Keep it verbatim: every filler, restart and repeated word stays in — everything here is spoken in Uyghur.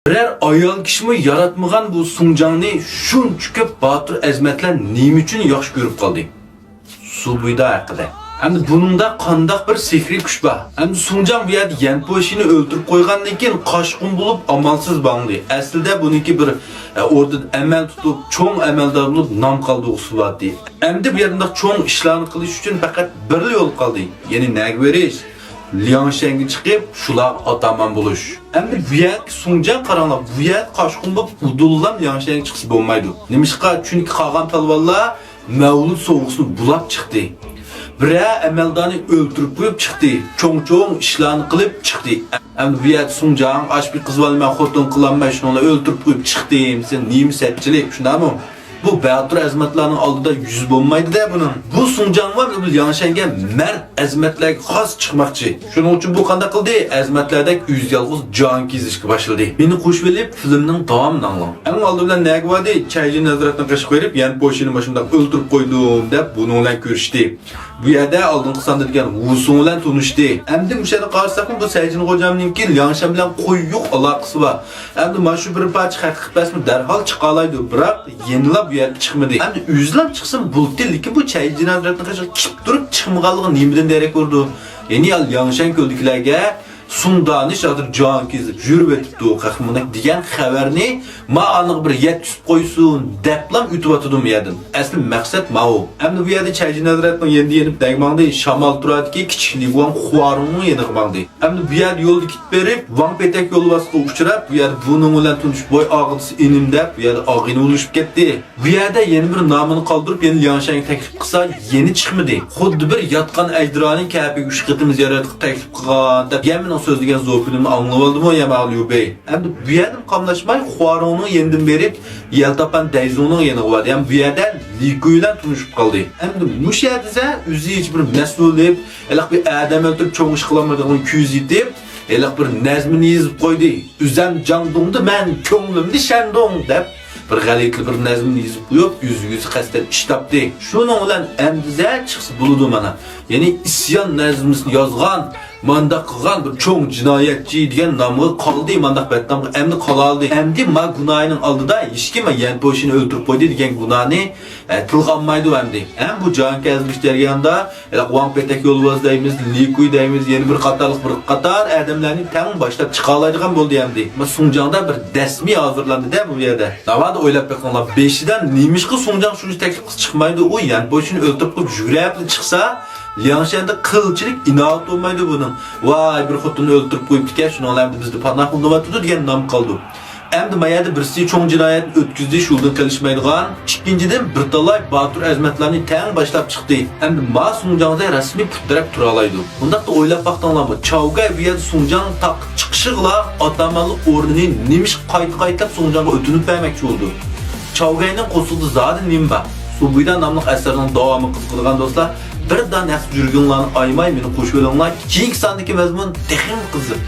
بىرەر ئايال كىشىمۇ ياراتمىغان بۇ سۇڭجاڭنى شۇنچە كۆپ باتۇر ئەزىمەتلەر نېمە ئۈچۈن ياخشى كۆرۈپ قالدى؟ سۇبۇيدا ھەققىدە. ئەمدى بۇنىڭدا قانداق بىر سېھرىي كۈچ بار؟ ئەمدى سۇڭجاڭ بۇ يەردە يەنپوشىنى ئۆلتۈرۈپ قويغاندىن كېيىن قاچقۇن بولۇپ ئامالسىز ماڭدى. ئەسلىدە بۇنىڭكى بىر، ئە، ئوردىدا ئەمەل تۇتۇپ، چوڭ ئەمەلدار بولۇپ نام قالدۇرغۇسى بارتى. ئەمدى بۇ يەردە چوڭ ئىشلارنى قىلىش ئۈچۈن پەقەت بىرلا يول قالدى. يەنى نەگە بېرىش؟ لياڭشەنگە چىقىپ، شۇلارغا ئاتامان بولۇش. ئەمدى بۇ يەردىكى سۇڭجاڭ قاراڭلار، بۇ يەردە قاچقۇن بولۇپ ئۇدۇللام لياڭشەنگە چىقسا بولمايدۇ. نېمىشقا؟ چۈنكى قالغان پالۋانلار مەۋلۇت سوۋغىسىنى بۇلاپ چىقتى. بىرەر ئەمەلدارنى ئۆلتۈرۈپ قويۇپ چىقتى. چوڭ-چوڭ ئىشلارنى قىلىپ چىقتى. ئەمدى بۇ يەردە سۇڭجاڭ ئاش بىر قىز بالا مەن خوتۇن قىلالماي شۇنىڭلا ئۆلتۈرۈپ قويۇپ چىقتى. سەن نېمە سەتچىلىك، شۇنداقمۇ؟ بۇ باتۇر ئەزىمەتلەرنىڭ ئالدىدا يۈز بولمايدۇ-دە بۇنىڭ. بۇ سۇڭجاڭ ۋە بۇ لياڭشەنگە مەرد ئەزىمەتلەرگە خاس چىقماقچى. شۇنىڭ ئۈچۈن بۇ قانداق قىلدى؟ ئەزىمەتلەردەك ئۆزى يالغۇز جان كېزىشكە باشلىدى. مېنى قوشۇۋېلىپ، فىلىمنىڭ داۋامىنى ئاڭلاڭ. ئەڭ ئالدى بىلەن نەگە باردى؟ چەيجىن ھەزرەتنىڭ قېشىغا بېرىپ، يەنپوشىنى ماشىنىدا ئۆلتۈرۈپ قويدۇم، دەپ بۇنىڭ بىلەن كۆرۈشتى. بۇ يەردە ئالدىنقى ساندا دېگەن ۋۇسۇڭ بىلەن تونۇشتى. ئەمدى مۇشۇ يەردە قارىساقمۇ، بۇ سەيجىن غوجامنىڭكى لياڭشەن بىلەن قويۇق ئالاقىسى بار. ئەمدى مانا شۇ بىر پارچە خەت قىلىپ بەرسىمۇ دەرھال چىقالايدۇ، بىراق يەنىلا بۇ يەردە چىقمىدى. ئەمدى ئۆزىلا چىقسىمۇ بولاتتى، لېكىن بۇ چەيجىن ھەزرەتنىڭ قېشىغا كېلىپ تۇرۇپ چىقمىغانلىقى نېمىدىن دېرەك بېرىدۇ؟ يەنى لياڭشەن كۆلدىكىلەرگە سۇڭدانىش ھازىر جان كېزىپ يۈرۈۋېتىپتۇ، قەھرىمانەك دېگەن خەۋەرنى ما ئانىغا بىر يەتكۈزۈپ قويسۇن دەپلا ئۆتۈۋاتىدۇ بۇ يەردىن. ئەسلى مەقسەت ماۋۇ. ئەمدى بۇ يەردە چەيجىن ھەزرەتنىڭ يېنىدا يېنىپ نەگە ماڭدى؟ شامال تۇرادىكى كىچىك لىگۇاڭ خۇارۇڭنىڭ يېنىغا ماڭدى. ئەمدى بۇ يەردە يولدا كېتىپ بېرىپ، ۋاڭ پېتەك يولۋاسقا ئۇچراپ، بۇ يەردە بۇنىڭ بىلەن تونۇشۇپ، ۋاي ئاغىنىسى ئىنىم دەپ، بۇ يەردە ئاغىنە بولۇشۇپ كەتتى. بۇ يەردە يەنە بىر نامىنى قالدۇرۇپ، يەنە لياڭشەنگە تەكلىپ قىلسا، يەنە چىقمىدى. خۇددى بىر ياتقان ئەجدىھانى كەپىگە ئۈچ قېتىم زىيارەتكە تەكلىپ قىلغان دەپ، يەنە مېنىڭ سۆزلىگەن زوپىنىمنى ئاڭلىۋالدىمۇ يا ماۋۇ ليۇ بېي؟ ئەمدى بۇ يەردىن قاملاشماي، خۇارۇڭنىڭ يېنىدىن بېرىپ، يەلتاپان دەيزۇڭنىڭ يېنىغا باردى. ھەم بۇ يەردە لىكۇي بىلەن تونۇشۇپ قالدى. ئەمدى مۇشۇ يەردە ئۆزى ھېچ بىر مەسئۇل دەپ، ھېلىقى بىر ئادەم ئۆلتۈرۈپ چوڭ ئىش قىلالمايدىغان كۆز يېتىپ، ھېلىقى بىر نەزمىنى يېزىپ قويدى. ئۆزەم جاڭدۇڭدا مەن كۆڭلۈمدە شەندۇڭ دەپ، بىر غەلىتە بىر نەزمىنى يېزىپ قويۇپ، ئۆزىگە ئۆزى قەستەن ئىش تاپتى. شۇنىڭ بىلەن ئەمدىزە چىقسا بولىدۇ مانا. يەنى ئىسيان نەزمىسىنى يازغان، مانداق قىلغان بىر چوڭ جىنايەتچى دېگەن نامغا قالدى، مانداق بەتنامغا ئەمدى قالالدى. ئەمدى ما گۇناھىنىڭ ئالدىدا ھېچكىم يەنپوشىنى ئۆلتۈرۈپ قويدى دېگەن گۇناھنى، ئە، تىلغا ئالمايدۇ ئەمدى. ھەم بۇ جان كەزمىش جەريانىدا ھېلىقى ۋاڭ پېتەك يولۋاس دەيمىز، لىكۇي دەيمىز، يەنە بىر قاتارلىق بىر قاتار ئادەملەرنى تەڭ باشلاپ چىقالايدىغان بولدى ئەمدى. ما سۇڭجاڭدا بىر دەسمى ھازىرلاندى-دە بۇ يەردە. ناۋادا ئويلاپ بېقىڭلار، بېشىدا نېمىشقا سۇڭجاڭ شۇنچە تەكلىپ قىلسا چىقمايدۇ، ئۇ يەنپوشىنى ئۆلتۈرۈپ قويۇپ يۈگرەپلا چىقسا، لياڭشەندە قىلچىلىك ئىناۋەت بولمايدۇ بۇنىڭ. ۋاي، بىر خوتۇننى ئۆلتۈرۈپ قويۇپتىكەن، شۇنىڭ بىلەن بىزدە پاناھ بولۇنۇۋاتىدۇ دېگەن نام قالىدۇ. ئەمدى ما يەردە بىرسى چوڭ جىنايەتنى ئۆتكۈزدى، شۇ يولدىن قېلىشمايدىغان. ئىككىنچىدىن، بىر تالاي باتۇر ئەزىمەتلەرنى تەڭ باشلاپ چىقتى. ئەمدى ما سۇڭجاڭزەي رەسمىي پۇت تىرەپ تۇرالايدۇ. ئۇنداقتا ئويلاپ باقتىڭلارمۇ، چاۋگەي بۇ يەردە سۇڭجاڭ تاققا چىقىشىغىلا ئاتامانلىق ئورنىنى نېمىشقا قايتا-قايتىلاپ سۇڭجاڭغا ئۆتۈنۈپ بەرمەكچى بولىدۇ؟ چاۋگەينىڭ قورسىقىدا زادى نېمە بار؟ سۇبۇيدا ناملىق ئەسەرنىڭ داۋامىغا قىزىقىدىغان دوستلار، بىر دان ھەق جۈرگۈڭلارنى ئايىماي مېنى قوشۇۋېلىڭلار. كېيىنكى ساندىكى مەزمۇن تېخىمۇ قىزىق.